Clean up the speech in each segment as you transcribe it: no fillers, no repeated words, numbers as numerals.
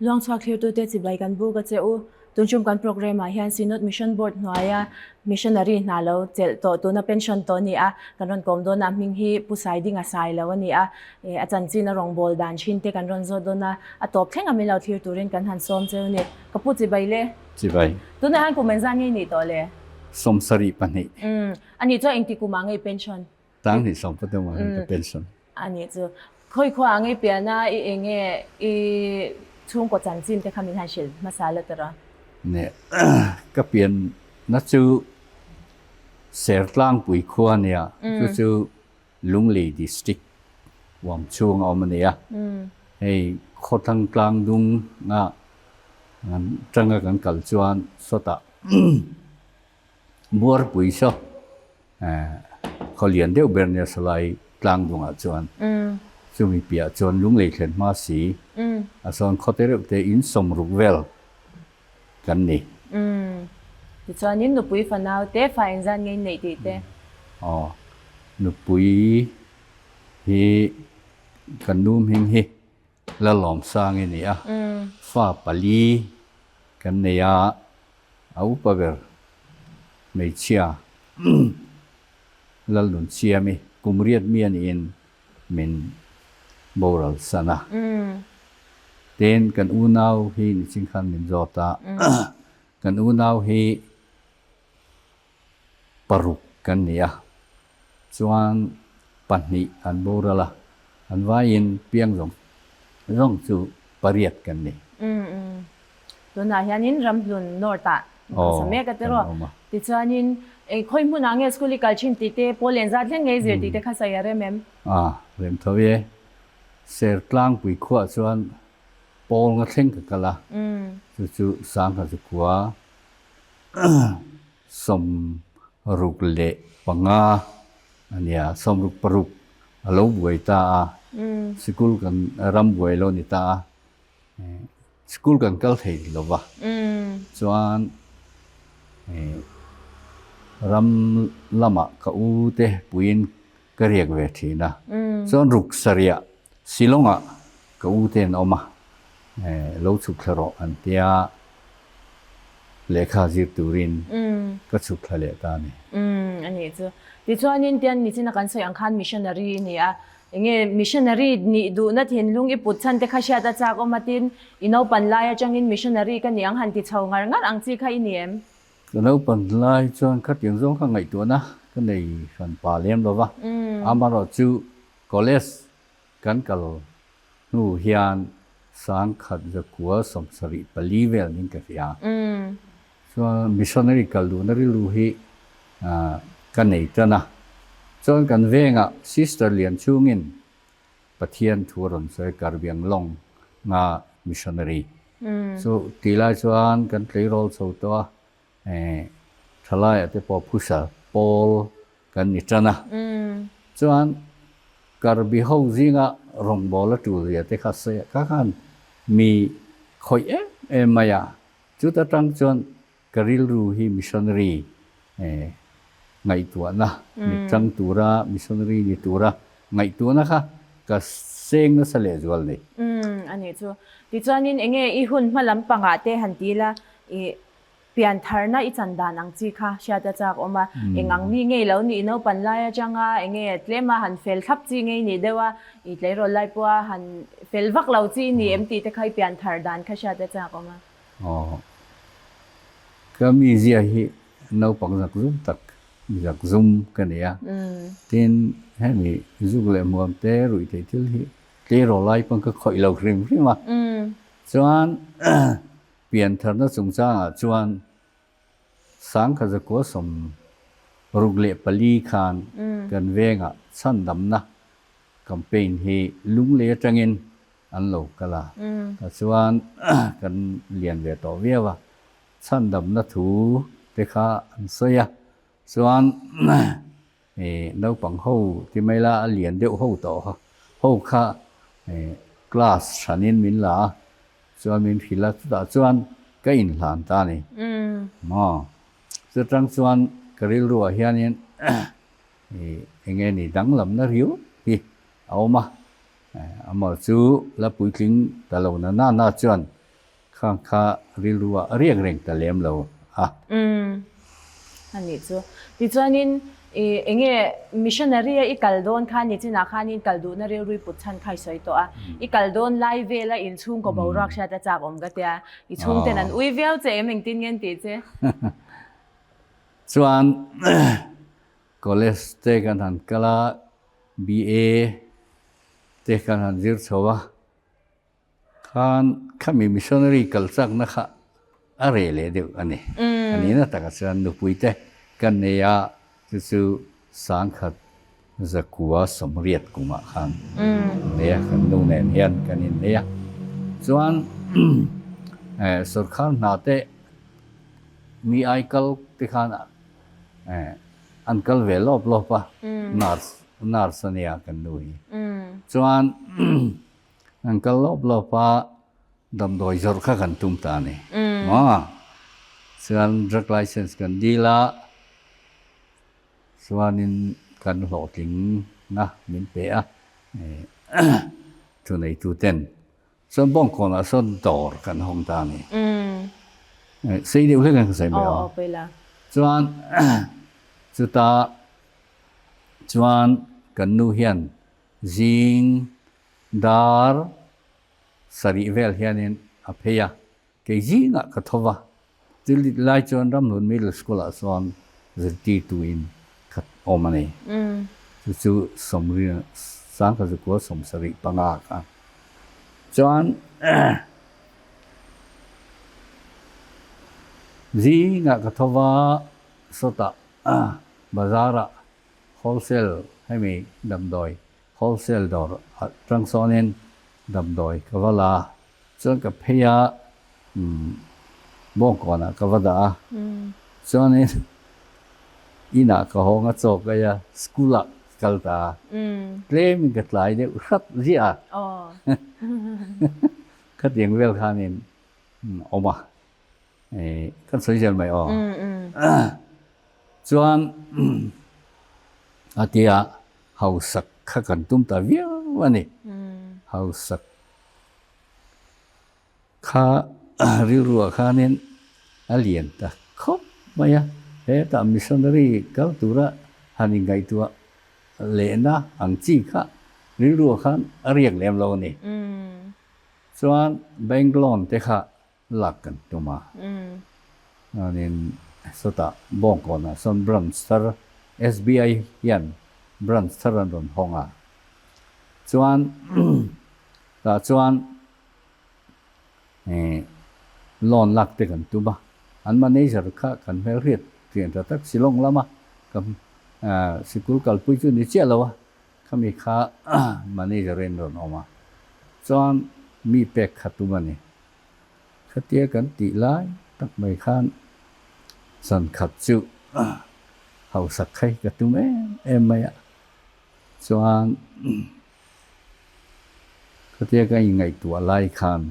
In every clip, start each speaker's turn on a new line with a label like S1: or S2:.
S1: Luangchhuak thlirtute chibai kan buk a che u. Tunchum kan programme ah hian Synod Mission Board hnuaia Missionary hna lo chelh tawh tuna pension tawh a ni a, kan rawn kawm dawn a, a hming hi Pu Saidinga Sai lo a ni a, a chanchin a rawngbâwl dan thin te kan rawn zawt dawn a, a tawp thleng a min lo thlir turin kan han sawm cheu a ni. Ka pu chibai le.
S2: Chibai.
S1: Tunah hian kum engzah ngei nih tawh le?
S2: 72.
S1: Umm, a nih chuan engti kumah ngei pension?
S2: Tang hnih sawm pathum ah khan ka pension.
S1: A nih chu. Khawi khua ah ngei pian a i eng nge i chhungkaw chanchin te kha min han hrilh hmasa la tawrh a?
S2: Ne, ka pian na chu Sertlangpui khua a nia, chu chu Lunglei District uam chhung a awm a nia. Hei Khawthlang Tlangdung a tanga kan kal chuan sawtah Buarpui saw khaw lian deuh ber nia salai tlang dungah chuan chumi piah chuan Lunglei thlen hma si a sawn khaw te reuh te in sawmruk vel kan ni.
S1: Tichuanin nupui fanau te fa engzat nge in neih tih te?
S2: Aw, nupui hi kan nu hming hi Lalawmsang i ni a, fa pali kan nei a, A upa ber hmeichhia Lalnunsiami kum riat mi a niin min boral san a. Tin, kan unau hi nichin khan min zawt a, kan unau hi paruk kan ni a, chuan pahnih an boral a, an vaiin piang zawng zawng chu pariat kan ni.
S1: Tunah hianin Ramhlun North ah khawsa mek a tiraw? Tichuanin khawi hmunah nge school i kal thin tih te, pawl len zat hleng ngei zir tih te kha sawi a rem em?
S2: A, rem tho e. Sertlangpui khuaah chuan pawl nga thleng ka kal a, chu chu Sangha Zakua 65 a nia, 66 a lo buai ta a, sikul kan ram buai lo ni ta a, school kan kal thei lo va, chuan ram lamah ka u te puiin ka riak ve thin a, chuan ruk sarih Shillong-ah ka u te an awm a, lo chhuk thla rawh an tia lehkha zir turin ka chhuk thla leh ta a ni.
S1: Umm a nih chu. Tichuanin tian nichina kan sawi ang khan missionary i ni a, enge missionary nih duhna thinlung i put chhan te kha hriat a chak awm a tin i naupan lai atangin missionary ka nih ang han ti chho ngar ngar ang chi kha i ni em?
S2: Ka naupan lai chuan khatiang zawng kha ngaihtuahna ka nei hran pa lem lo va, amaherawhchu College kan kal hnu hian sangkhat zakua 74 vel ning ka hria. Chuan missionary kal duhna rilru hi ka nei tan a. Chuan kan vengah Sister Lian chhungin Pathian thu a rawn sawi Karbiang Long nga missionary. Chu tih lai chuan kan tleirawl chho tawh a, thalaiah te pawh phusa pawl kan ni tan a. Chuan Karbi ho zinga rawngbâwl a ṭul zia te kha sawi a, kha khan mi khawih em em mai a. Chuta ṭang chuan ka rilru hi missionary ngaihtuahna ni ṭang tura, missionary ni tura ngaihtuahna kha ka seng nasa lehzual ni.
S1: Umm, a nih chu. Tichuanin enge i hun hma lampangah te han ti la, i Piantharna i chan dan ang chi kha hriat a chak awm a, eng ang mi ngei lo nih naupan lai atanga eng nge tlem a han fel thlap chi ngei nih deuh a, i tleirawl lai pawha han fel vak lo chi i ni em tih te kha i pianthar dan kha hriat a chak awm a.
S2: Aw. Ka mizia hi naupang zakzum tak zakzum ka ni a, tin hemi zuk leh hmuam te ruih theih thil hi tleirawl lai pawn ka khawih lo hrim hrim a, chuan Piantharna chungchangah chuan Sangkha zakua 64 khan kan vengah chhandamna campaign hi lunglei atangin an lo kal a, tah chuan kan lian ve tawh viau a, chhandamna thu te kha an sawi a, chuan naupang ho ti mai la a lian deuh ho tawh ho kha class hranin min la a, chuan min hrilh a, chutah chuan ka inhlan ta a ni. Maw? Chutang chuan ka rilruah hianin eng nge ni danglamna riau hi a awm a, amah chu la puitling ta lo na na na chuan. Khang kha rilru ah riak reng ta lem lo a.
S1: Umm a nih chu. Tichuanin i enge missionary a i kal dawn khan nichinah khanin kal duhna rilru i put chhan kha i sawi tawh a. I kal dawn lai vela inchhungkaw boruak hriat a chak awm ka tia. I chhungten an ui viau che em engtin nge an tih che?
S2: Chuan college te kan han kal a, BA te kan han zir chho a. Khan khami missionary kal chakna kha a reh leh deuh a ni. A nihna takah chuan nupui te kan nei a, chu chu sangkhat zakua sawmriat kumah khan nei a, kan nu nen hian kan innei a. Chuan sorkar hna te mi ai kal te khan an kal ve lawp lawp a, nurse nurse a nia kan nu hi. Chuan An kal lawp lawp a, damdawi zawrh kha kan tum ta a ni. Maw? Chuan drug license kan dil a, chuanin kan hlawhtling na min pe a, thuneitu ten. Chuan Bawngkawnah sawn dawr kan hawng ta a ni. Sei deuh hlek an ka sawi mai aw. Chuan chutah chuan kan nu hian Zing dar sarih vel hianin a phei a, kei zingah ka tho va. Thil dik lai chuan Ramhlun Middle School-ah chuan zirtirtuin ka awm a ni. Chu chu Sawmri Sangkazukua sawmsarih panga kha chuan zingah ka tho va, sawtah bazar-ah Wholesale hemi damdawi wholesale dawr atang sawnin damdawi ka va la a, chuan ka phei a bawngkawnah ka va dah a, chuanin inah ka hawng a chaw ka ei a, school ah ka kal ta a, tlemin ka tlai deuh hrat ziah a, khatiang vel khanin awm a. Kan sawi zel mai aw. Chuan a tia hausak kha kan tum ta viau a ni. Hausak kha rilruah khanin a lian ta khawp mai a. Hetah missionary kal tura han inngaihtuah lehna ang chi kha rilruah khan a riak lem lo a ni. Chuan bank loan te kha lak kan tum a. Chuanin sawtah Bawngkawnah sawn branch thar SBI hian branch thar an rawn hawng a. Chuan tah chuan loan lak te kan tum a. An manager kha kan hmelhriat thian tha tak Shillong lama ka sikul kalpui chu ni chiah lo a. Khami kha manager in rawn awm a. Chuan mi pek kha tum a ni. Khatia kan tih lai tak mai khan zan khat chu hausak kha hi ka tum em em mai a, chuan khatia ka inngaihtuah lai khan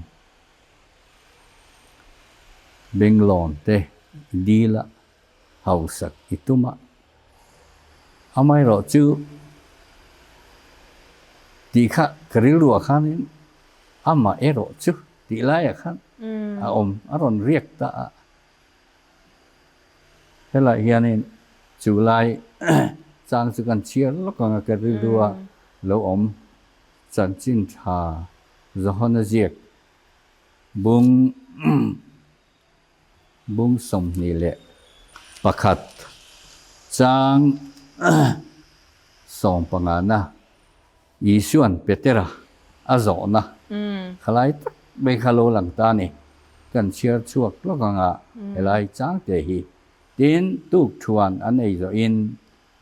S2: Benglawn te i dil a, hausak i tum a, amaherawh chu tih kha ka rilruah khanin amaherawh chu Tih laiah khan a awm, a rawn riak ta a. Helaiah hianin chu lai chang chu kan chhiar lawk ang a, ka rilrua lo awm chanchin tha Johana ziak bung bung 21 chang 15na Isuan Petera a zawhna khalai tak mai kha lo lang ta a ni. Kan chhiar chhuak lawk ang a, helai changte hi. Tin, tuk thuan an ei zawhin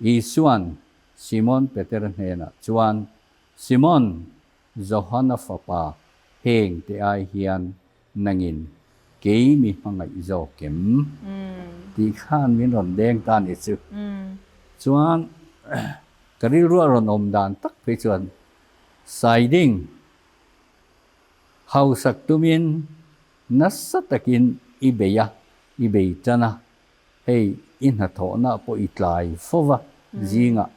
S2: Isuan Simon Petera hnenah chuan, Simon, Johana fapa, heng te ai hian nangin kei mi hmangaih zawk em? Tih khan min rawn deng ta a ni chu. Chuan ka rilru a rawn awm dan tak phei chuan Saiding hausak tumin nasa takin i bei a, i bei tan a, hei i hnathawhna pawh i tlai fo va, zingah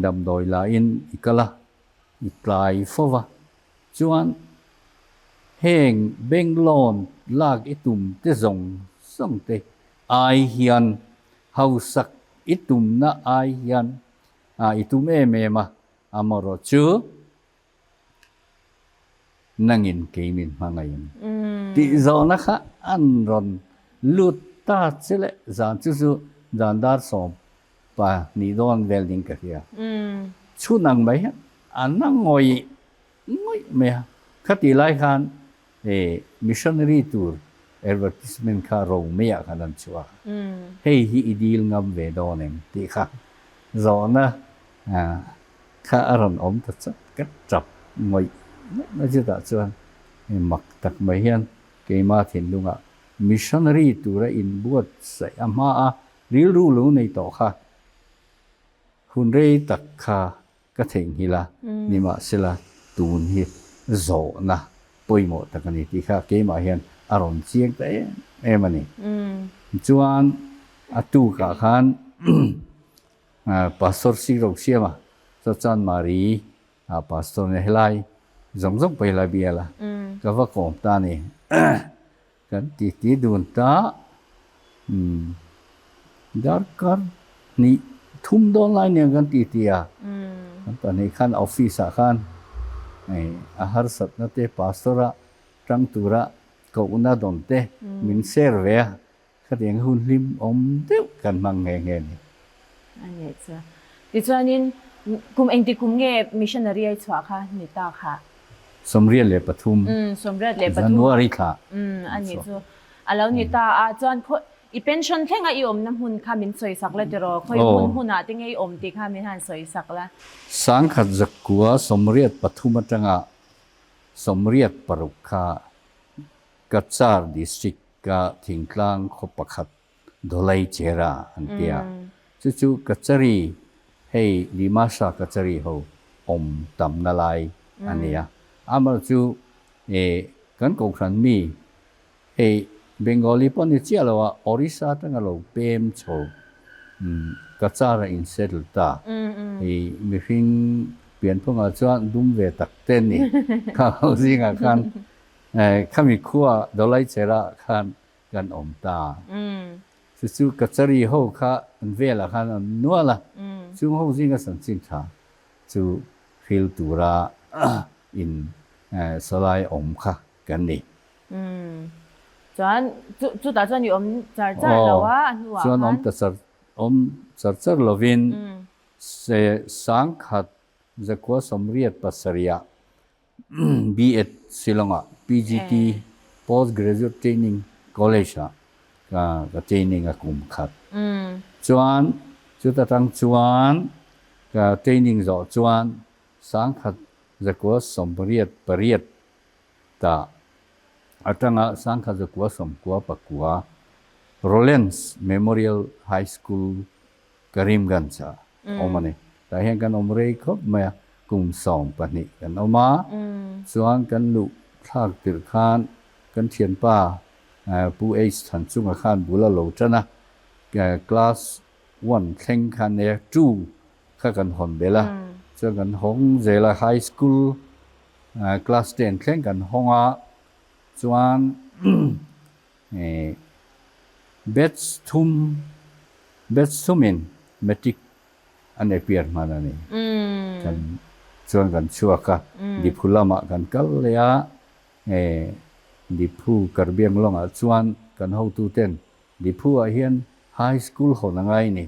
S2: damdawi lain i kal a, i tlai fo va. Chuan. Heng bank loan lak i tum te zawng zawng te ai hian hausak i tumna ai hian i tum em em a, amaherawh chu nangin kei min hmangaih ang tih zawhna kha an rawn lut ta che leh zan chu chu zan dar 12 dawn vel ding ka hria. Chhun ang mai hian an a ngawih ngawih mai a, khatih lai khan missionary tur advertisement kha Romei-ah khan an chhuah a, hei hi i dil ngam ve dawn em tih kha zawhna kha a rawn awm ta chat ka tap ngawih ngawih mai chutah chuan mak tak mai hian keima thinlungah missionary tura inbuatsaih a hma a rilru lo nei tawh kha hun rei tak kha ka theihnghilh a, nimahsela tun hi zawhna pawimawh tak a ni tih kha keimah hian a rawn chiang ta em em a ni. Chuan a tukah khan Pastor Sikro Siama chuan Chanmari Pastor nia helai zawng zawng pawh helai bial a ka va kawm ta a ni. Kan titi dun ta darkar hnih thum dawn lai nen kan titi a, kan pahnih khan office ah khan a harsatna te pastor a tang tura kohna dawn te min share ve a, khatiang hun hlim awm deuh kan hmang nghe nghe a ni.
S1: A nih chu. Tichuanin kum engti kum nge missionary a i chhuah kha ni ta kha?
S2: 83.
S1: 83.
S2: January thla.
S1: A nih chu. A lo ni ta a, chuan khaw i pension thleng a i awmna hmun kha min sawi sak la tiraw? Khawi hmun hmunah te nge i awm tih kha min han sawi sak la.
S2: 1983 atanga 86 kha Cachar District ka thingtlang khaw pakhat Dholai Chera an ti a, chu chu Kachari hei Dimasa Kachari ho awm tamna lai a ni a. Amaherawh chu kan Kohhran mi hei Bengali pawh ni chiah lo a, Orissa atanga lo pem chho Kachar a in settle ta. Hei mihring pianphungah chuan dum ve tak te a ni. Kha ho zingah khan khami khua Dholai Chera khan kan awm ta. Chu chu Kachari ho kha an velah khan an nual a, chung ho zinga chanchin tha chu hril tura in salai awm kha kan ni.
S1: Chuan chutah chuan i awm char char lo a, a hnuah khan.
S2: Chuan awm ta char awm char char lovin 1987ah B.Ed Shillong-ah PGT, Post Graduate Training College-ah ka training a kum khat. Chuan chuta tang chuan ka training zawh chuan 1988 ta atanga 1999 Rollins Memorial High School Karimganj-ah awm a ni. Tah hian kan awm rei khawp mai a, kum 12 kan awm a, chuan kan luh thlak tirh khan kan thianpa Pu H Thanchunga khan bul a lo tan a, class one thleng khan nia two kha kan hawn belh a, chuan kan hawng zel a, high school class ten thleng kan hawng a, chuan Batch thum batch thumin matric an appear hman a ni. Kan chuan kan chhuak a, Diphu lamah kan kal leh a, Diphu Karbiang lawngah chuan kan hotuten Diphu ah hian high school hawn a ngai ni,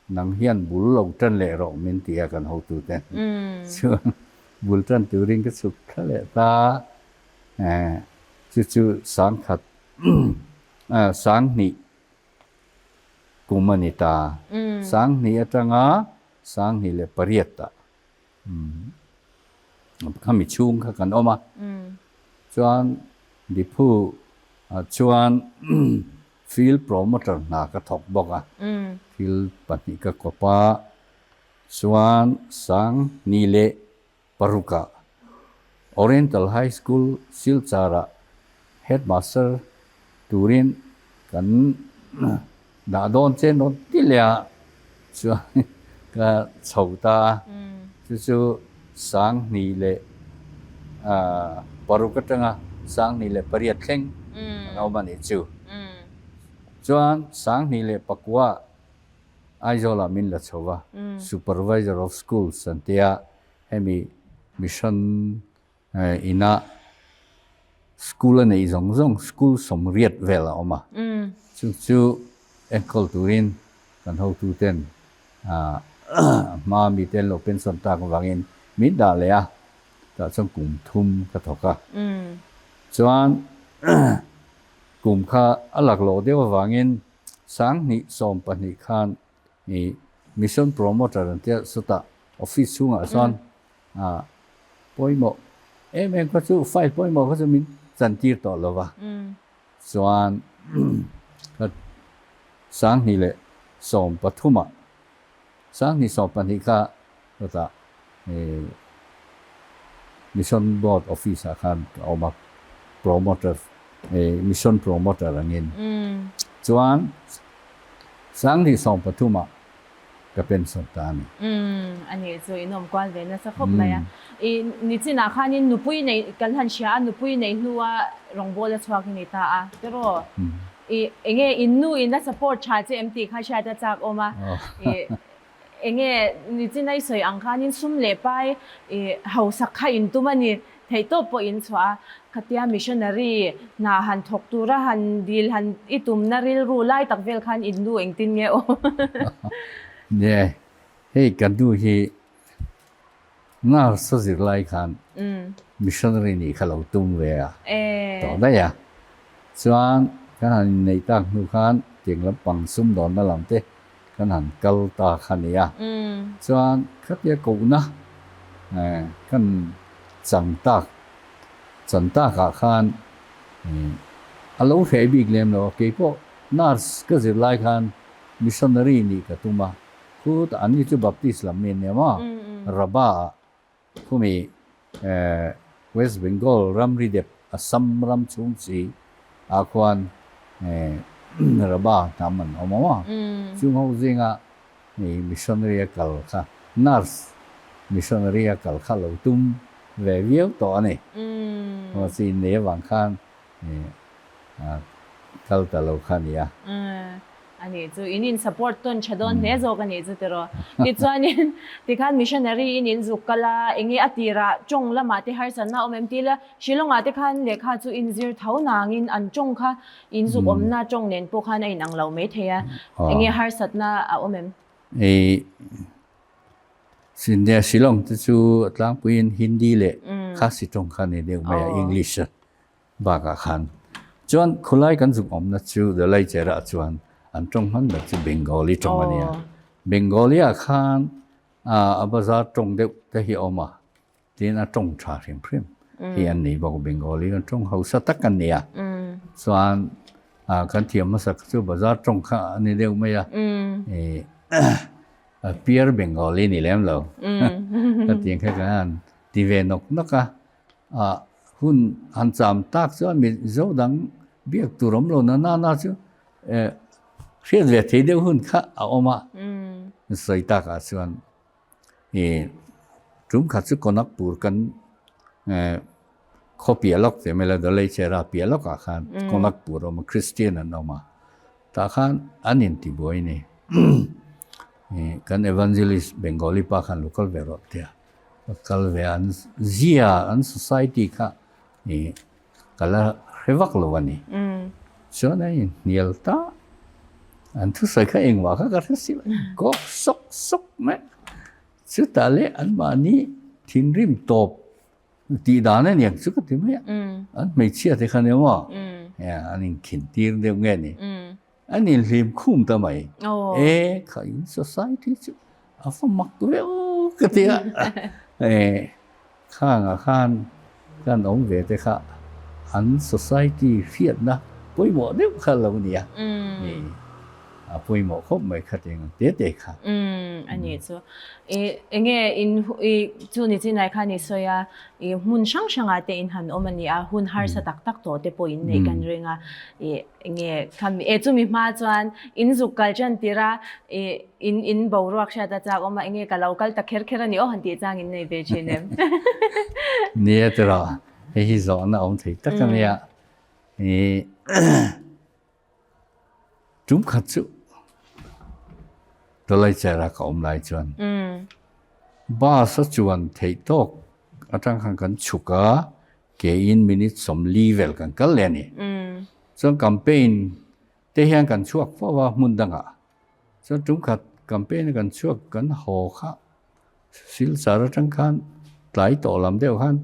S2: nang hian bul lo tan leh rawh min ti a kan hotuten. Chuan bul tan turin ka chhuk thla leh ta. Chu chu 1000 2000 kum a ni ta. 2000 atanga 2008 ah khami chhung kha kan awm a. Chuan Diphu chuan field promoter hna ka thawk bawk a. Thil pahnih ka kawp a. Chuan 2006 ah Oriental High School Silchar ah Headmaster turin kan dah dawn che nawn ti leh a chuan ka chho ta a, chu chu 2006 atanga. 2008 thleng an awm a nih chu. Chuan 2009 Aizawl-ah min la chho a, Supervisor of Schools an tia, hemi Mission inah school a neih zawng zawng school 80 vel a awm a, chu chu enkawl turin kan hotuten a hma mite an lo pension tak avangin min dah leh a, tah chuan kum thum ka thawk a. Chuan kum kha a laklawh deuh avangin 2012 khan i Mission Promoter an tia sawtah office chhungah chuan a pawimawh em em kha chu file pawimawh kha chu min chantir tawh lo va, chuan ka 2013 ah 2012 kha chutah i Mission Board Office ah khan ka awm a, Promoter i Mission Promoter angin chuan 2013 ah ka pension ta a ni.
S1: Umm, a nih chu in awm kual ve nasa khawp mai a. I nichinah khanin nupui nei kan han hria a, nupui nei hnua rawngbawl a chhuak hi ni ta a, tiraw? I enge in nu in a support tha che em tih kha hriat a chak awm a. I enge nichin a i sawi ang khanin sum leh pai i hausak kha in tum a ni. Theihtawp pawh in chhuah a, khatia missionary hna han thawk tura han dil han i tumna rilru lai tak vel khan in nu engtin nge aw?
S2: Nie, hei ka nu hi nurse a zir lai khan missionary nih kha lo tum ve a tawh daih a, chuan kan han inneih tak hnu khan tiang lampang sumdawnna lam te kan han kal ta kha nia. Chuan khatia kohna kan chang tak chan takah khan a lo hreh bik lem lo a, keipawh nurse ka zir lai khan missionary nih ka tum a, khutah an ni chu Baptist lam mi an nia maw, Rabba ah Khumi West Bengal ramri dep Assam ram chhung chi ah khuan Rabha hnam an awm awm a, chung ho zinga missionary a kal kha nurse missionary a kal kha lo tum ve viau tawh a ni. Mahse innei avang khan kal ta lo kha a ni a.
S1: A nih chu, in in support tawn tha dawn hle zawk a nih chu tiraw. Tichuanin tikhan missionary in in zuk kal a, enge a tirah tawng lamah te harsatna a awm em tila Shillong ah te khan lehkha chu in zir tho nangin an tawng kha in zuk awmna tawng nen pawh khan a inang lo mai thei a, enge harsatna a awm em?
S2: Nia Shillong te chu a tlangpuiin Hindi leh Khasi tawng kha a ni deuh mai a, English a. Bakah khan chuan khulai kan zuk awmna chu Dalai Cherah chuan an tawng hman ber chu Bengali tawng a nia. Bengali ah khan a bazar tawng deuh te hi a awm a, tin a tawng tha hrim hrim hi an nei bawk. Bengali kan tawng hausa tak an nia. Chuan kan thiam hmasa kha chu bazar tawng kha a ni deuh mai a. Pure Bengali ni lem lo. Ka tiang kha kan han ti ve nawk nawk a. A hun han cham tak chuan mi zo dang biak tur awm lo na na na chu hriat ve thei deuh hun kha a awm a. Sawi takah chuan i tum khat chu Konakpur kan khaw piah lawk tih mai la Dolaichera piah lawkah khan Konakpur a awm a, Christian an awm a, tah khan an intibuai a ni. Kan evangelist Bengali pa khan lo kal ve rawh tia. Ka kal ve a, an zia, an society kha i ka la hre vak lo a ni. Chuan a inhnial ta, an thusawi kha engmah kha ka hre si lo, kawk sawk sawk mai. Chutah leh anmahni thinrim tawp tih dan a niang chu ka ti mai a, an hmeichhia te kha nia maw, an inkhin tir deuh nge ni. An inhlim khum ta mai. E kha in society chu a va mak viau ka ti a. E khangah khan kan awm ve te kha an society hriatna pawimawh deuh kha lo nia. E a pawimawh khawp mai kha teng ang te te kha.
S1: A nih chu. E enge in i chu ni chinai khan i sawi a i hmun hrang hrangah te in han awm a ni a, hun harsa tak tak tawh te pawh in neih kan ring a. I Nge khami e chumi hma chuan in zuk kal tan tir a i in in boruak hriat a chak awm a enge ka lo kal ta kher kher a ni aw han tih chang in nei ve thin em?
S2: Nia tiraw. Hei hi zawhna awm thei tak a nia. I tum khat chu Tawlai chera ka awm lai chuan bus a chuan theih tawk atang khan kan chhuk a, ke in minute 40 vel kan kal leh a ni. Chuan campaign te hian kan chhuak fo a hmun dangah. Chuan tum khat campaign a kan chhuak kan haw kha Silchar atang khan tlai tawh lam deuh khan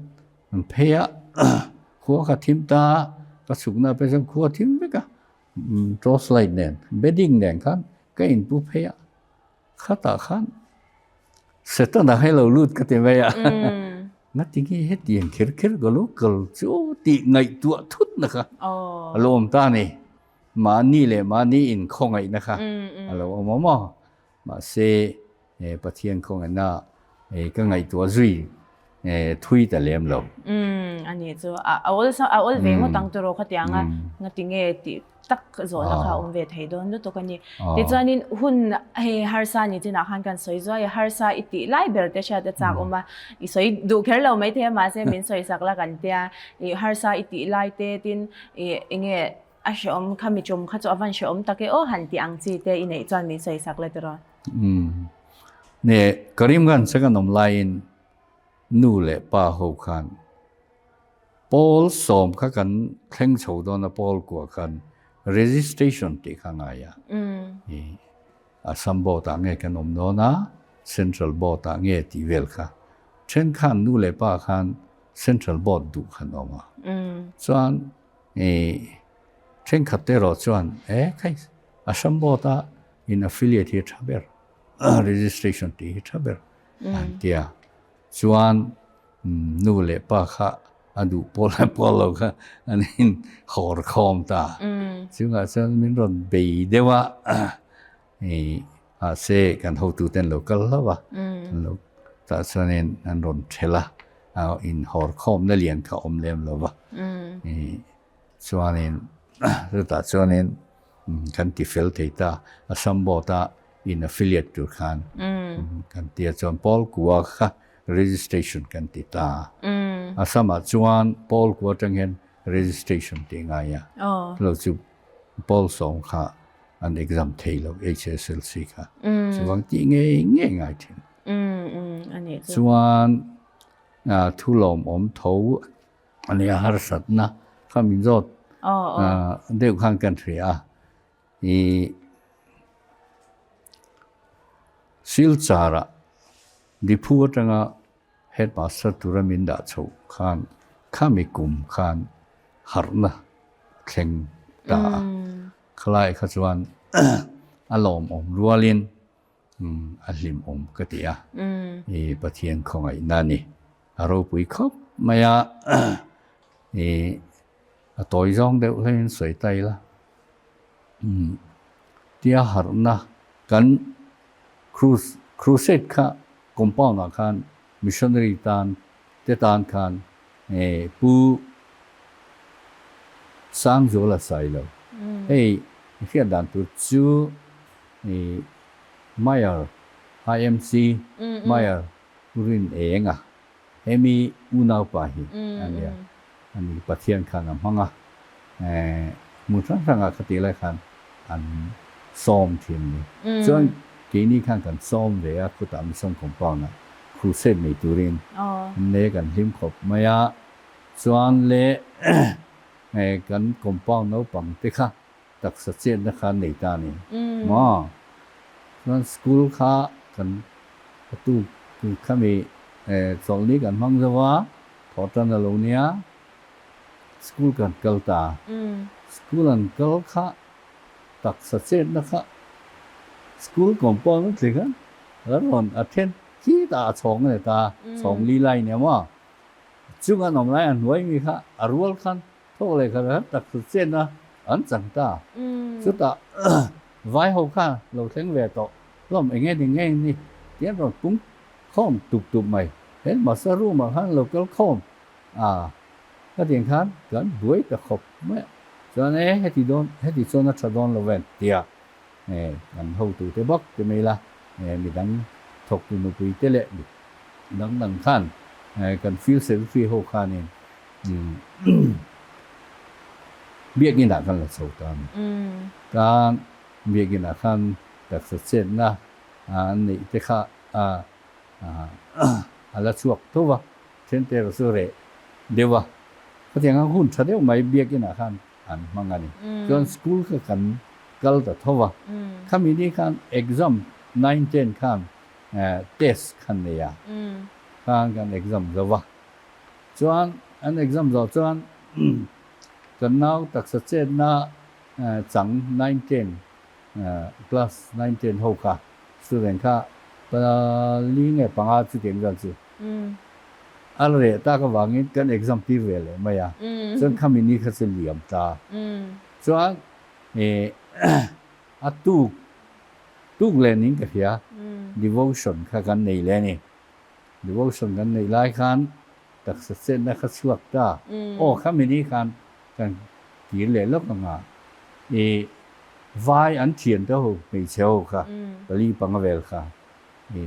S2: an phei a, khua kha thim ta a, ka chhukna pawh chuan khua thim vek a, torch light nen bedding nen khan ka inpu phei a, khatah khan Setana hi lo lut ka ti mai a, ngati nge hetiang kher kher ka lo kal chu tih ngaihtuah thut na kha a lo awm ta a ni, mahni leh mahni inkhawngaihna kha a lo awm awm a, mahse Pathian khawngaihna ka ngaihtuah zui thui ta lem lo.
S1: Umm a nih chu a awl a awl ve ngawt ang tawh khatiang a ngati nge tih tak zawhna kha a awm ve thei dawn lutuk a ni. Tichuanin hun hei harsa ni chinah khan kan sawi zuai a, harsa i tih lai ber te hriat a chak awm a, i sawi duh kher lo maithei a mahse min sawi sak la kan tia i harsa i tih lai te tin i enge A hreawm kha mi tum kha chu a van hreawm tak e aw han tih ang chi te i neih chuan min sawi sak le tiraw.
S2: Umm. Ne Karimganj a kan awm laiin nu leh pa ho khan pawl sawm kha kan thleng chho dawn a pawl kua khan registration tih kha ngai a. I Assam board ah nge kan awm dawn a Central board ah nge tih vel kha then khan nu leh pa khan Central board duh khan awm a. Chuan I thenkhat te erawh chuan e khai Assam board a in affiliate hi a tha ber, registration tih hi tha ber an ti a. Chuan nu leh pa kha a duh pawl leh pawl lo kha an in hawr khawm ta. Chungah chuan min rawn bei deuh a, i mahse kan hotu ten lo kal hlauh a, an lo tah chuanin an rawn thelh a, in hawr khawmna lian kha awm lem lo va, i chuanin chutah chuanin kan ti fel thei ta, Assam board a in affiliate tur khan kan ti a, chuan Paul Kua kha registration kan ti ta a, Assam ah chuan Paul Kua atang hian registration tih ngai a, lo chu Paul sawm kha an exam thei lo HSLC kha chuvang tih ngei ngei ngai thin. Chuan thu lawmawm tho a nia harsatna kha min zawt deuh khan kan hria a i Silchar ah Diphu atanga Headmaster tura min dah chhoh khan khami kum khan harhna thleng ta a. Khalai kha chuan a lawmawm rualin a hlimawm ka ti a, i Pathian khawngaihna a ni. A ropui khawp mai a, i a tawi zawng deuh hlein sawi ta ila. Tia harhna kan crusade kha compound ah khan missionary tan te tan khan Pu Sangzuala sai lo. Hei i hriat dan tur chu Mayor IMC Mayor Pu Rin Enga hemi unaupa hi a nia. Ani Pathian khan a hmang a, hmun hrang hrangah kha tih lai khan an sawm thin a ni. Chuan keini khan kan sawm ve a, khutah Mission Compound-ah crusade nei turin ne kan hlim khawp mai a. Chuan le kan compound naupang te kha taksa chetna kha an nei ta a ni maw? Chuan school kha kan atu khami chawlhni kan hmang zo a, thawh tan a lo nia, school kan kal ta. School an kal kha taksa chetna kha school compound a tling a, kan rawn a then khi ta a chhawng a ni ta, chhawng li lai nia maw? Chung an awm lai a hnuai mi kha a rual khan Thawk leh khat a tak thut chen a, an chang ta. Chutah vai ho kha lo thleng ve tawh hlawm eng nge ni nge ni tih an rawn pung khawm tup tup mai. He masa room ah khan lo kal khawm a, khatiang khan kan buai ta khawp mai a. Chuan e heti dawn heti chuan a tha dawn lo ven tia kan hotu te bawk ti mai la, midang thawktu nupui te leh dang dang khan kan field secretary ho khanin. Biakinn ah kan la chho ta a ni. Tan biakinn ah khan taksa chetna an neih te kha a la chhuak tho va, then te erawh chu reh deuh a. Khatiang ang hun tha deuh mai biakinn ah khan an hmang a ni. Chuan school kha kan kal ta tho va, khami ni khan exam 9 10 khan test khan nei a, khan kan exam zo va. Chuan an exam zawh chuan kan nau taksa chetna chang 9 10 class 9 10 ho kha student kha pali nge panga chutiang zan chu a reh tak avangin kan exam tir ve leh mai a, chuan khami ni kha chu liam ta. Chuan a tuk tuk leh ning ka hria devotion kha kan nei leh a ni. Devotion kan neih lai khan taksa chetna kha chhuak ta. Aw khami ni khan kan kir leh lawk ang a, i vai an thian te ho hmeichhe ho kha pali panga vel kha i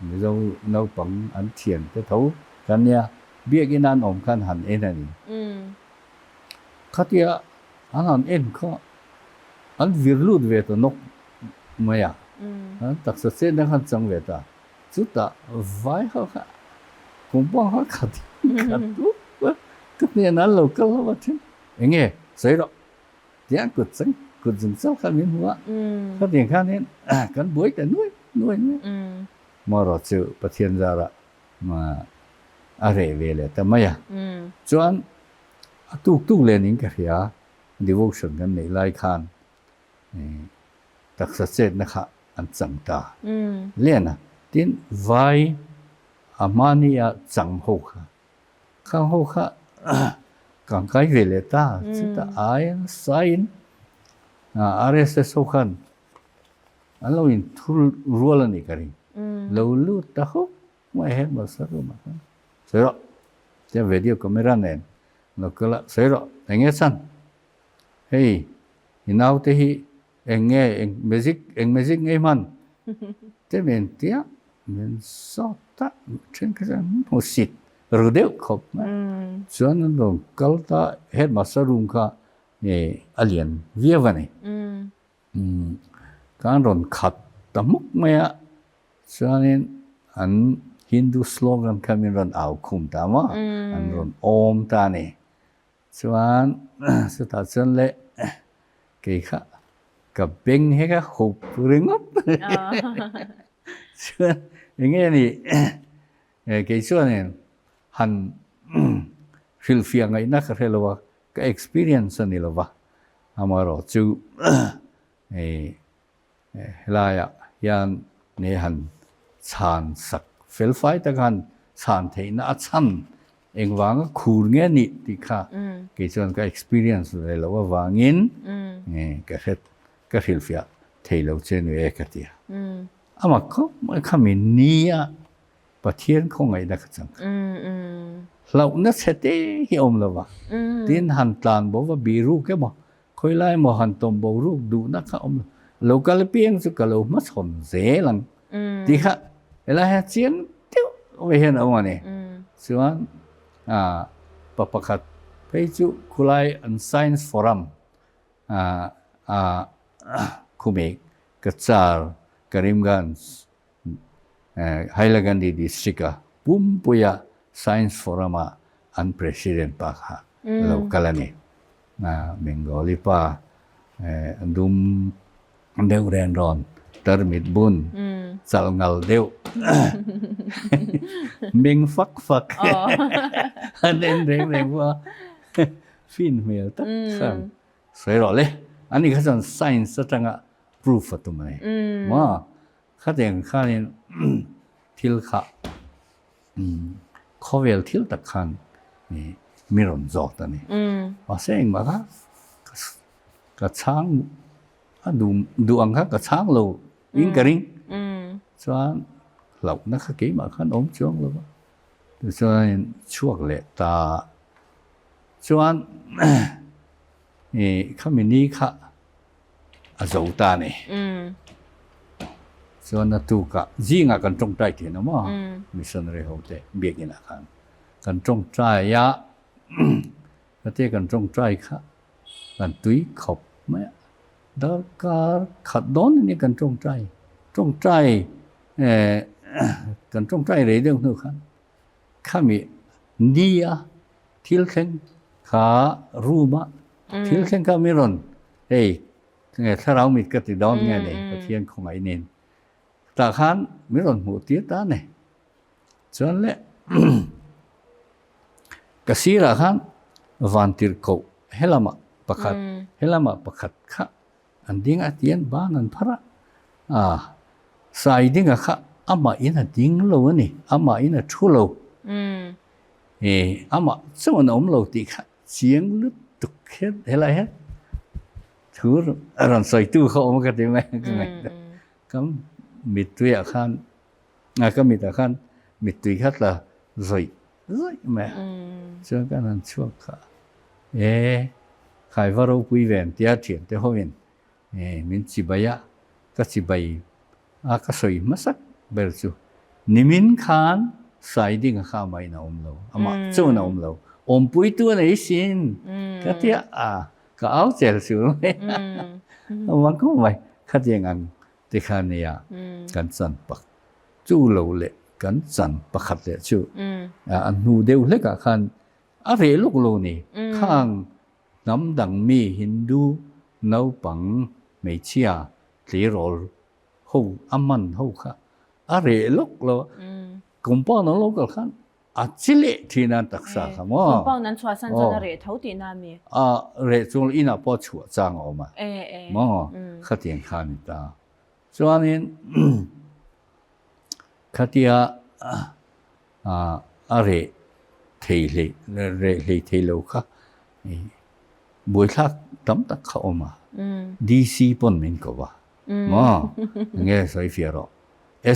S2: Mizo naupang an thian te tho kan nia, biakinn an awm khan han en a ni. Khatia an han en kha an vir lut ve ta nawk mai a, an taksa chetna khan chang ve ta. Chutah vai ho kha kum pawh kha khat khat dup a, ka hnenah an lo kal ho a then, enge sawi rawh tiang kut chang kut zung chauh kha min hmu a, khatiang khanin kan buai ta nuai nuai mai a. Marawh chu Pathian zarah a reh ve leh ta mai a, chuan a tuk tuk lenin ka hria devotion kan neih lai khan taksa chetna kha an chang ta len a, tin vai a hmania chang ho kha khang ho kha kang kai ve leh ta chutah ai nasa in RSS ho khan an lo in thur rual a nih ka ring lo lut ta hawk mai headmaster room ah khan sawi rawh tia video camera nen lo kal a sawi rawh eng nge chhan hei i naute hi Eng nge eng magic eng magic ngei hman te men tia min zawt ta thenkhat chuan an hmu sit ru deuh khawp mai chuan an rawn kal ta headmaster room kha a lian viau a ni khan rawn khat ta hmuk mai a chuanin an Hindu slogan kha min rawn au khum ta maw an rawn awm ta a ni. Chuan chutah chuan le kei kha ka beng he ka hup ringawt chuan eng nge ni kei chuanin han hrilhfiah ngaihna ka hre lo a, ka experience a ni lo va, amaherawh chu Helaiah hian nge han chhan sak fel fai tak han chhan theihna a chhan engvanga khur nge nih tih kha kei chuan ka experience ve loh avangin ka hre ka hrilhfiah thei lo che ni e ka ti a. Amah khawp mai kha mi nia Pathian khawngaihna ka chang kha. Hlauhna chhe te hi awm lo va, tin han tlan bo va biruk emaw Khawi lai maw han tawm boruak duhna kha awm lo. Lo kal apiang chu ka lo hmachhawn zel ang tih kha helai hian chiang deuh mai hian a awm a ni. Chuan pa pakhat phei chu khulai an science forum a khumi Cachar Karimganj Hailakandi district a pumpuia science forum a an president pa kha lo kal a ni. Bengali pa dum deuh ren rawn tarmit bun chal ngal deuh meng fak fak an en reng reng pawh a fin hmel tak khan sawi rawh le. Ani kha chuan science atanga proof a tum a ni. Maw Khatiang khanin thil kha khawvel thil tak khan mi rawn zawt a ni. Mahse engmah kha ka chhang a duh ang kha ka chhang lo in ka ring. Chuan hlauhna kha keimah khan awm chuang lo va. Tichuan chhuak leh ta chuan khami ni kha a zo ta a ni. Chuan a tukah zingah kan tawngtai thin a maw missionary ho te biakinn ah khan kan tawngtai a. Khatia kan tawngtai kha kan tui khawp mai a, darkar khat dawn in kan tawngtai, tawngtai eh kan tawngtai rei deuh hnu khan khami nia thil thleng kha room a thil thleng kha mi rawn hei thlarau mit ka ti dawn nge ni Pathian khawngaih nen tah khan mi rawn hmuh tir ta a ni. Chuan le ka sirah khan vantirhkoh helamah pakhat helamah pakhat kha an ding a tian ban an phar a, ah sai dinga kha amah in a ding lo a ni, amah in a thu lo, eh amah chuan a awm lo tih kha chiang lutuk hian helai hian thu a rawn sawitu kha awm ka ti mai ka ngaihtuah ka mittuiah khan A ka mitah khan mittui kha tla zawih zawih mai a, chuan kan han chhuak kha e Khaiva ropui ven tia thiante hoin e min chibai a, ka chibai a ka sawi hmasak ber chu nimin khan Saidinga kha amahin a awm lo, amah chuan a awm lo, awmpuitu a nei sin ka tia a, ka au chel chul mai a, awm khawp mai khatiang ang Tikhan nia kan chan pak chu lo leh kan chan pakhat leh chu a hnu deuh hlekah khan a reh lawk lo ni. Khang hnam dang mi Hindu naupang hmeichhia tleirawl ho a man ho kha a reh lawk lo a, compound an lo kal khan A chi leh thin a taksa kha maw?
S1: Compound an chhuah san chuan a reh tho tihna a mi?
S2: A reh chuan inah pawh chhuah chang a awm a maw? Khatiang kha a ni ta. Chuanin khatia a reh thei hlei reh hlei thei lo kha buaithlak tam tak kha awm a. DC pawn min ko va maw? Enge sawi fiah rawh.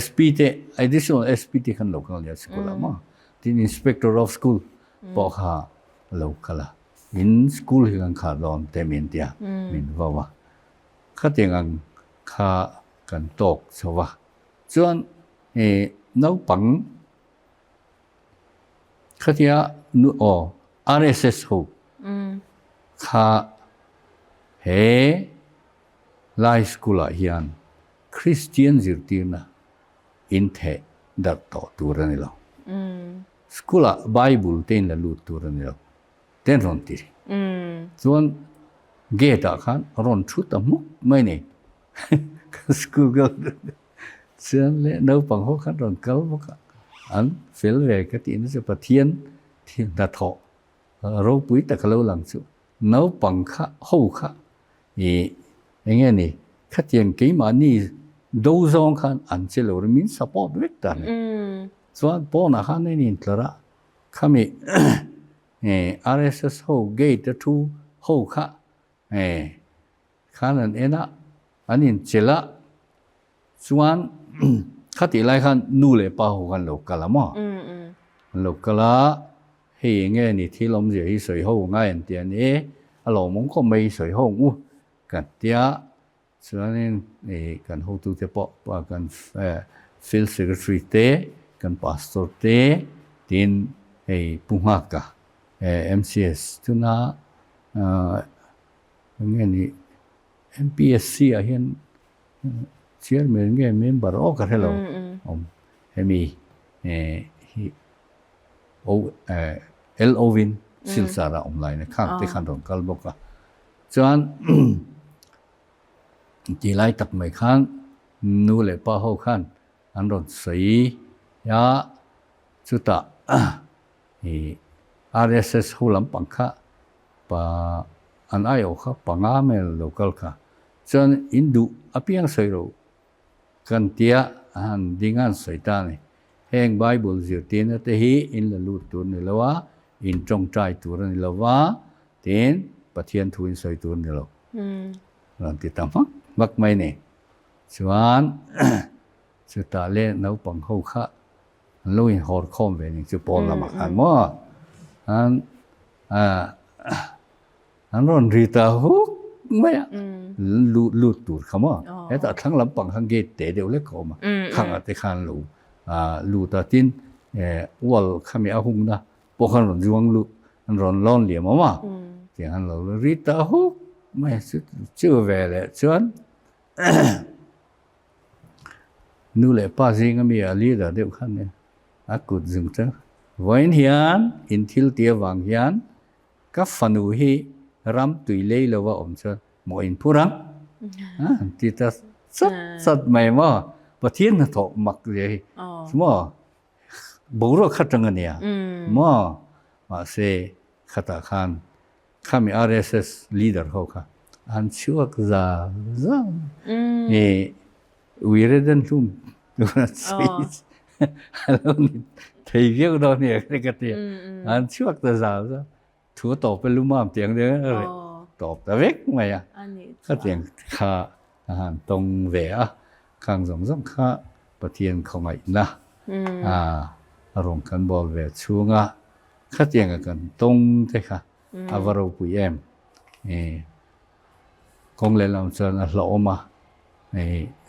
S2: SP te additional SP te khan lo kal nia school ah maw tin inspector of school pawh kha lo kal a in school hi kan khar dawn te min tia min vau a khatiang ang kha kan tawk chho a chuan ih naupang khatia nu aw RSS ho kha he Lai school ah hian Kristian zirtirna in theh darh tawh tur a ni lo. School ah Bible te in la lut tur a ni lo. Te an rawn ti. Chuan gate ah khan rawn thu ta hmuk mai ni. Kan school kal chuan leh naupang ho khan rawn kal bawk a. An fel ve ka tih na chu Pathian hnathawh ropui tak a lo lang chu naupang kha ho kha I enge ni khatiang keimahni do zawng khan an che lo ri min support vek ta ni. Chuan pawnah khan a in tlar a, khami RSS ho gate a thu ho kha khan an en a, an in chelh a, chuan khatih lai khan nu leh pa ho khan lo kal a maw? An lo kal a, Hei enge ni thil awmzia hi sawi ho ngai an ti a ni, a lawmawm khawp mai hi sawi ho ang u kan tia, chuanin ih kan hotute pawh kan field secretary te, kan pastor te tin hei Pu Nghaka MCS tuna enge ni MPSC ah hian chairman nge member aw ka hre lo awm hemi hi LO-in Silchar a awm laina khang te khan rawn kal bawk a. Chuan ti lai tak mai khan nu leh pa ho khan an rawn sawi a, chutah ih RSS ho lampang kha pa an aiawh kha panga mel lo kal kha. Chuan in duh apiang sawi ro Kan tia a han ding a an sawi ta a ni. Heng Bible zirtirna te hi in la lut tur a ni lo a, in tawngtai tur a ni lo va, tin Pathian thu in sawi tur a ni lo. Rawn ti ta hmak hmak mai ni. Chuan chutah leh naupang ho kha an lo inhawr khawm ve ning chu pawl lamah khan maw an An rawn ri ta huk mai a, lut lut tur kha maw? Hetah thlang lampang khan gate te deuh lek a awm a, khangah te khan lo lut a, tin wall khami a hungna pawh khan rawn zuang lut an rawn lawn liam awm a, tiang an lo ri ta huk mai a, chu ve leh chuan nu leh pa zinga mi a leader deuh khan nia a kut zung chu vawiin hian in thil ti avang hian ka fanu hi ram tui lei lova awm chuan maw in phur ang an ti ta chat chat mai maw Pathian hnathawh mak zia hi maw Boruak kha tang a nia maw? Mahse khatah khan khami RSS leader ho kha an chhuak za za i uire den hlum tur an sawi a lo ni thei viau dawn nia ka ti a, an chhuak ta za za. Thu a tawp e lumam tiang deuh a reh tawp ta vek mai a. Khatiang kha a han tawng ve a, khang zawng zawng kha Pathian khawngaihna a rawn kan bawl ve chhung a, khatianga kan tawng te kha a va ropui em. Kawng lehlam chuan a hlauhawm a,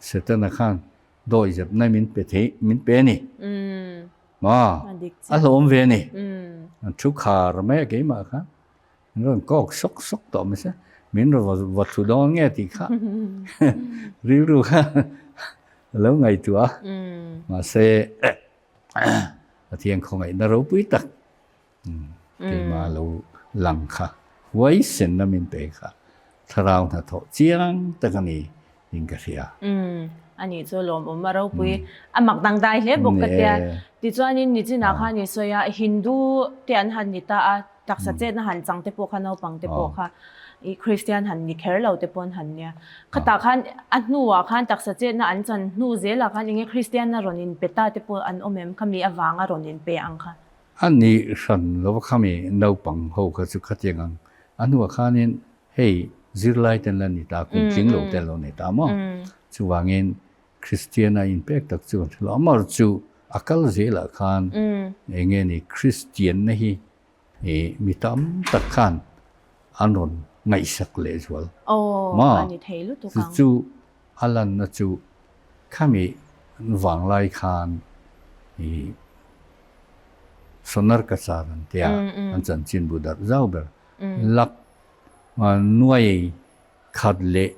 S2: Setana khan dawi zepna min pe thei min pe a ni. Maw? A hlawm ve a ni. An thu khar mai a keimah kha. Min rawn kawk sawk sawk tawh mai se. Min rawn va thlu dawn nge tih kha rilru kha a lo ngaihtuah a. Mahse Pathian khawngaihna ropui tak keimah lo lang kha huaisenna min pe kha thlarau hnathawh chiang tak a ni in ka hria.
S1: A nih chu lawmawm a ropui a mak dangdai hle bawk ka tia. Tichuanin nichinah khan i sawi a Hindu te an han ni ta a taksa chetna han chang te pawh kha naupang te pawh kha i Kristian han ni kher lo te pawh an han nia. Khatah khan a hnuah khan taksa chetna an chan hnu zelah khan enge Kristian a rawn inpe ta te pawh an awm em khami avanga rawn inpe ang kha.
S2: A nih hran lo khami naupang ho kha chu khatiang ang a hnuah khanin hei zirlai ten la ni ta kum tling lo ten lo nei ta maw chuvangin Kristian a inpek tak chu kan hre lo amar chu a kal zelah khan enge ni Kristian na hi mi tam tak khan an rawn ngaihsak leh zual maw chu chu a lanna chu Khami vanglai khan i Sonar Kachar an tia an chanchin bu darh zau ber lak nuai khat leh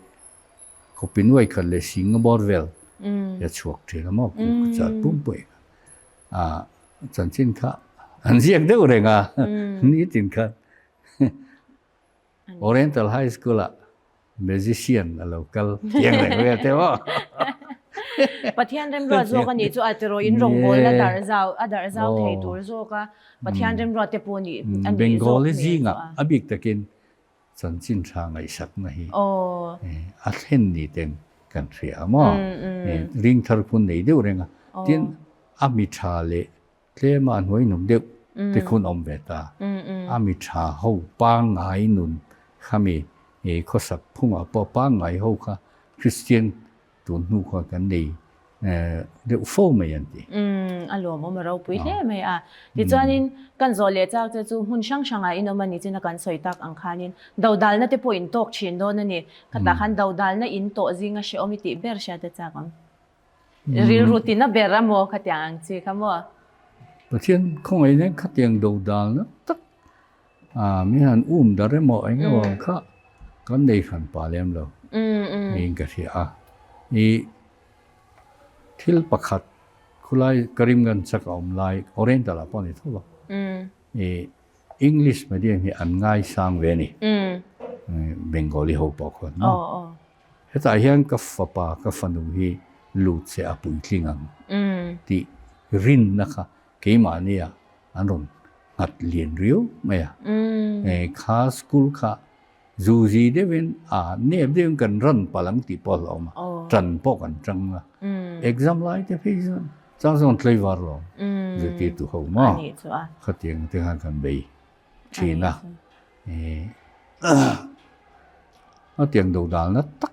S2: copy nuai khat leh Singapore vel hi a chhuak thin a maw Kachar pumpui a chanchin kha an ziak deuh reng a nitin khan Oriental High School ah Magician a lo kal tiang reng vel te maw.
S1: Pathian remruat zawk a nih chu a tiraw in rawngbawlna darh zau a darh zau thei tur zawk a Pathian remruat te pawh nih a nih zawk
S2: Bengali zingah a bik takin chanchin tha ngaihsakna hi a thlen ni ten kan hria a maw. Ringthar phun nei deuh reng a tin a mi tha leh Tlema a hnuai nung deuh te khun awm ve ta. A mi tha ho pangngai nun khami khawsak phungah pawh pangngai ho kha Kristian tun hnu khuan kan nei deuh fo mai an ti.
S1: A lawmawm a ropui hle mai a. Tichuanin kan zawh leh chak che chu hmun hrang hrangah in awm a ni chin a kan sawi tak ang khanin dodalna te pawh in tawk thin dawn a ni. Khatah khan dodalna in tawh zinga hrehawm i tih ber hriat a chak ang. Rilru tina ber a maw khatiang ang chi kha maw?
S2: Pathian khawngaih nen khatiang do dalna tak a mi han um dar emaw eng emaw kha kan nei hran pah lem lo niin ka hria a. I thil pakhat khulai Karimganj chak a awm lai Oriental ah pawh a ni tho va. I English medium hi an ngaisang ve a ni. Bengali ho pawh khuan maw? Hetah hian ka fapa, ka fanu hi lut se a puitling ang tih rinna kha keimahnia an rawn nghat lian riau mai a. Kha school kha zuzi deuhin a nep deuhin kan run palh ang tih pawh a hlauhawm a, tan pawh kan tang a. Exam lai te phei chuan chang chuan tlaivar lo zirtirtu ho maw khatiang te khan kan bei thin a. A tiang do dalna tak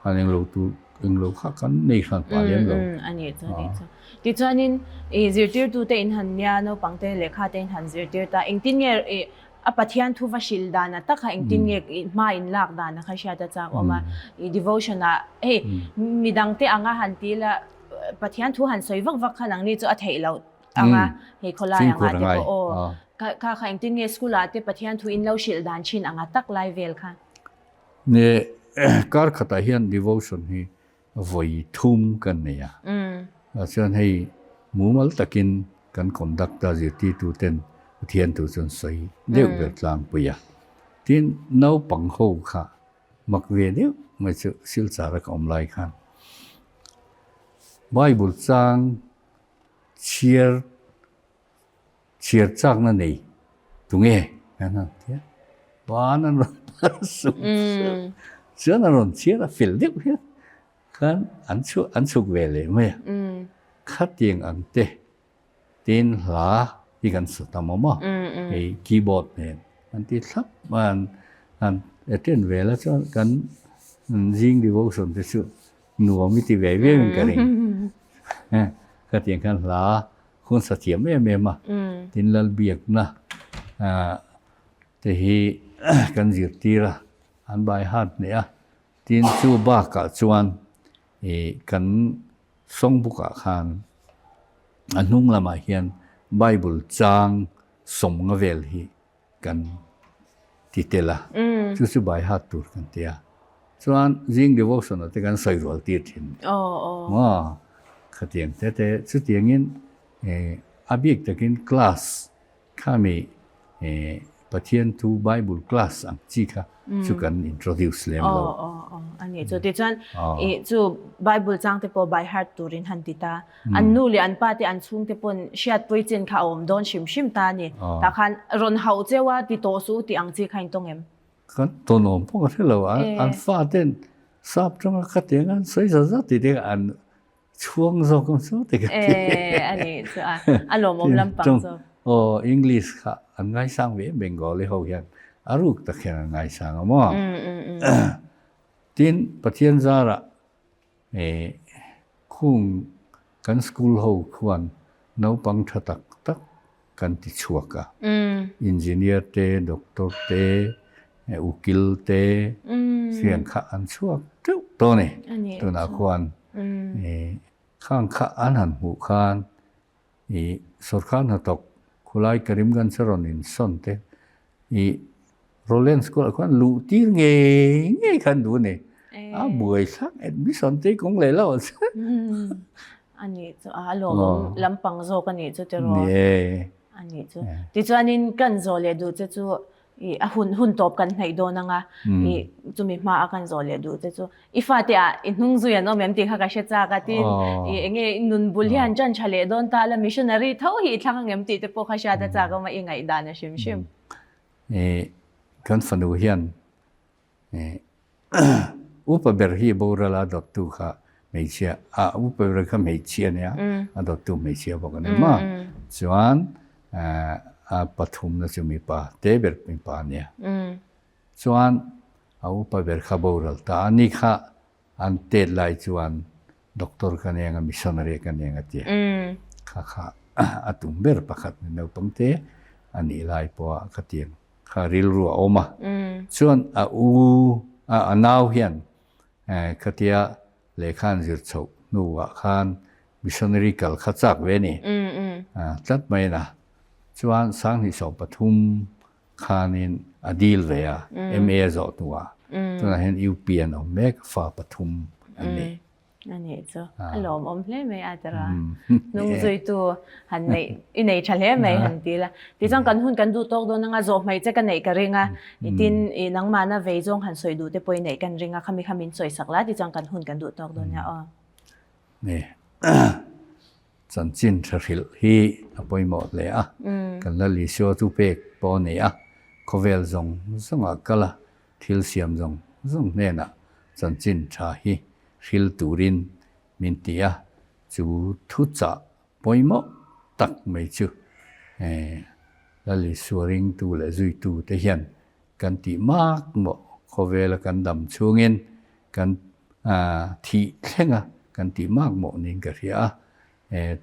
S2: han englo tur englo kha kan nei hran pah lem lo.
S1: A ni chu a ni chu. Tichuanin i zirtirtute in han nia naupangte lehkha te in han zirtir ta engtin nge i a Pathian thu va hrilh dan a tak kha engtin nge i hma in lak dan a kha hriat a chak awm a. I devotion ah hei midangte anga han ti la Pathian thu han sawi vak vak kha nangni chu a theih loh anga hei khawlai anga te pawh aw. Kha kha engtin nge school ah te Pathian thu in lo hrilh dan thin anga tak lai vel kha?
S2: Ne kar khatah hian devotion hi vawi thum kan nei a. Chuan hei mumal takin kan conduct a zirtirtu ten Pathian thu chuan sawi deuh ber tlangpui a. Tin naupang ho kha mak ve deuh mai chu Silchar a ka awm lai khan Bible chang chhiar Chhiar chakna nei tunge an han ti a, ban an rawn par suk suk chuan an rawn chhiar a fel deuh hian khan an chhuah an chhuk ve leh mai a, khatiang ang te tin hla hi kan sa ta maw maw hei keyboard nen an ti thlap mai an han attend ve la chuan kan zing devotion te chu nuam i ti ve viau in ka ring khatiang khan hla Hun sa thiam em em a, tin Lalbiakna te hi kan zirtir a, an by heart hneh a, tin chu bakah chuan ih kan songbook ah khan a hnung lamah hian Bible chang sawmnga vel hi kan ti tel a, chu chu by heart tur kan ti a. Chuan zing devotion ah te kan sawi rual tir thin maw? Khatiang te te chutiangin a bik takin class khami Pathian thu Bible class ang chi kha chu kan introduce lem lo.
S1: Aw aw a ni chu tichuan i chu Bible chang te pawh by heart turin han ti ta. An nu leh an pa te an chhung te pawn hriatpui chin kha a awm dawn hrim hrim ta a ni. Tah khan rawn hauh cheu a ti tawh suh tih ang chi kha in tawng em?
S2: Kan tawnawm pawh ka hre lo a, an fa ten sap tanga ka tiang an sawi zat zat tih te an chhuang zawk ang chu ti ka ti.
S1: E a nih chu a, a lawmawm lampang zawk.
S2: Aw English kha an ngaisang ve Bengali ho hian a ruk tak hian an ngaisang a maw. Tin Pathian zarah E khung kan school ho khuan naupang tha tak tak kan ti chhuak a, engineer te, doctor te, ukil te siang kha an chhuak teuh tawh a ni. Tunah khuan khang kha an han hmuh khan i sorkar hnathawk khulai Karimganj a rawn insawn te i Roland School ah khuan luh tir ngei ngei khan duh a ni. A buai thlak admission te kawng leh lo che.
S1: A nih chu a lawmawm lampang zawk a nih chu tiraw.
S2: Ni e.
S1: A nih chu. Tichuanin kan zawh leh duh che chu i a hun hun tawp kan hnaih dawn anga i chumi hma a kan zawh leh duh te chu i fate ah i hnung zui an awm em tih kha ka hre chak a tin i enge i nun bul hian ṭan ṭha leh dawn ta la missionary tho hi i thlang ang em tih te pawh kha hriat a chak awm a i ngaihdan a hrim hrim.
S2: I kan fanu hian i upa ber hi boral a dawttu kha hmeichhia a upa ber kha hmeichhia ania a dawttu hmeichhia bawk a ni maw chuan a pathumna chu mipa te ber mipa ania chuan a upa ber kha boral ta a ni kha an tet lai chuan doctor ka nia anga missionary ka nia anga tia kha kha a tum ber pakhat ni naupang te a nih lai pawha ka tiang kha rilru a awm a chuan a u a nau hian khatia lehkha an zir chhoh hnuah khan missionary kal kha chak ve a ni tlat mai a chuan sanghnih 13 khanin a dil ve a MA a zawh hnuah tunah hian UP an awm mek fa pathum an ni.
S1: A nih chu a lawmawm hle mai a tira hnung zuitu han neih i nei tha hle mai han ti la tichuan kan hun kan duh tawk dawn anga zawh hmai che ka neih ka ring a tin i nangmahna vei zawng han sawi duh te pawh i neih kan ring a khami kha min sawi sak la tichuan kan hun kan duh tawk dawn nia aw.
S2: Ni chanchin tha hrilh hi a pawimawh hle a kan la Isua chu pek pawh a ni a khawvel zawng zawngah kal a thil siam zawng zawng hnenah chanchin tha hi hril turin min ti a, chu thuchah pawimawh tak mai chu Lal Isua ringtu leh zuitu te hian kan tih mak mawh khawvela kan dam chhungin kan thih thleng a kan tih mak mawh niin ka hria a.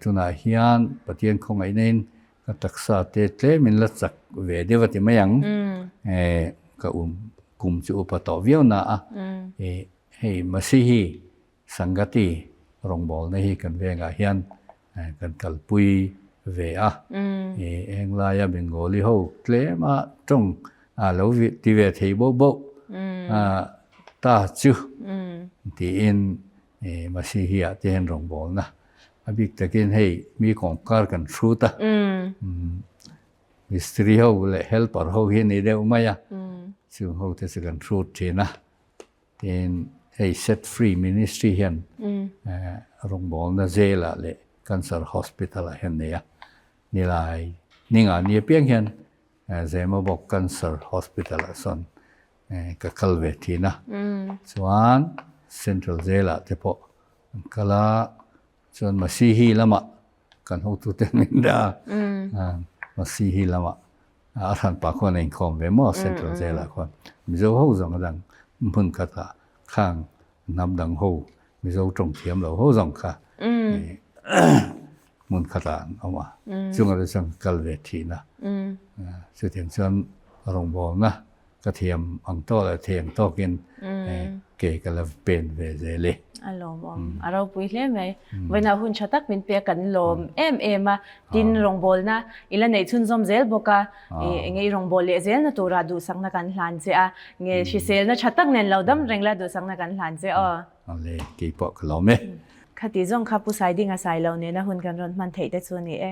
S2: Tunah hian Pathian khawngaihna-in ka taksa te tlemin la chak ve deuh a ti mai ang. Ka kum chu upa tawh viau na a. Hei Masihi Sangati rawngbawlna hi kan vengah hian kan kalpui. ve a. Eng laia Bengali ho tlema tawng a lo ti ve thei bauh bauh ta chu tiin Masihi ah te hian rawngbawlna a bik takin hei mi kawngkar kan hrut a, mistiri ho leh helper ho hi a ni deuh mai a, chung ho te chu kan hrut thin a. Tin, hei Set Free Ministry hian rawngbawlna jail ah leh Cancer Hospital ah hian nei a, nilai ninga ni apiang hian Zemabawk Cancer Hospital ah sawn ka kal ve thin a, chuan Central Jail ah te pawh an kal a, chuan Masihi lamah kan hotute min dah a, Masihi lamah a hranpa khuan a inkhawm ve maw Central Jail ah khuan Mizo ho zawng a dang hmun khatah khang hnam dang ho Mizo tawng thiam lo ho zawng kha hmun khatah an awm a, chungah te chuan ka kal ve thin a, chutiang chuan rawngbawlna ka thiam ang tawk leh thei ang tawkin ke ka la pen ve zel e.
S1: A lawmawm, a ropui hle mai. Vawiinah hun tha tak min pek kan lawm em em a, tin rawngbawlna i la neih chhunzawm zel bawk a, enge i rawngbâwl leh zelna turah duhsakna kan hlan che a, nge hriselna tha tak nen lo dam reng la duhsakna kan hlan che aw.
S2: Ale, keipawh ka lawm e.
S1: Khati zawng kha Pu Saidinga Sailo nena hun kan rawn hman theih te chu a ni e.